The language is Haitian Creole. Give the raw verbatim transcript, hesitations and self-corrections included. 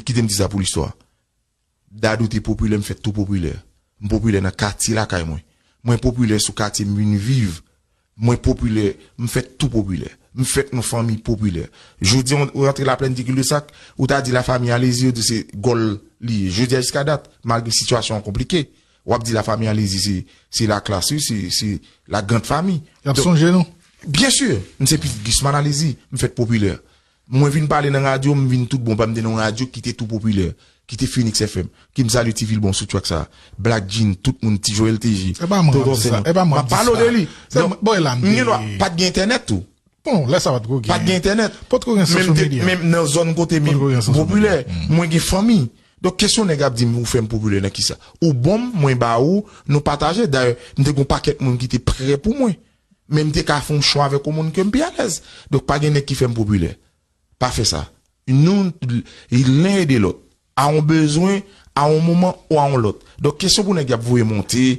Kite m di sa pou listwa. Dadou te popilè, m fèt tou popilè. M popilè nan katye lakay mwen. Mwen popilè sou katye m vin viv. Mwen popilè, m fèt tou popilè. M fèt nan fanmi popilè. Jodi a, ou rantre Laplèn di Kildesak, ou ta di lafanmi Alezi, yo di se gòl li ye. Jodi a jiska dat, malgre sitiyasyon an konplike, w ap di lafanmi Alezi se, se laklas, wi, se, se la grande famille. Y ap Donk, sonje nou. Byen si, m se pitit Gusman Alezi, m fèt popilè. Mwen vin pale nan radyo, m vin tout bon, pa m te nan yon radyo ki te tou popilè, ki te Phoenix F M, ki m salye Ti Vilbon sou track sa. Black Jean, tout moun, Ti Joel T J, E pa mwen k ap Tonton di sa, Seno. E pa mwen k ap di sa. M ap pale de li. Se Donk, boy la m m gen dwa, te pa t gen entènèt tou. Bon, lè sa pa t ko gen. Pa t gen entènèt. Pa t ko gen social media. Menm nan zòn kote m popilè, mwen gen fanmi. Donk, kesyon nèg ap di m, ou fè m popilè nan kisa? Ou bon m, mwen ba ou, nou pataje. Dayè, m te gen yon pakèt moun ki te prè pou mwen. Men m te ka fè yon chwa avèk yon moun ke m pi alèz. Donk, pa gen nèg ki fè m popilè. Pa fè sa. Nou, len ede lòt. A yon bezwen, a yon moman ou a yon lòt. Donk, kesyon pou nèg y ap voye monte,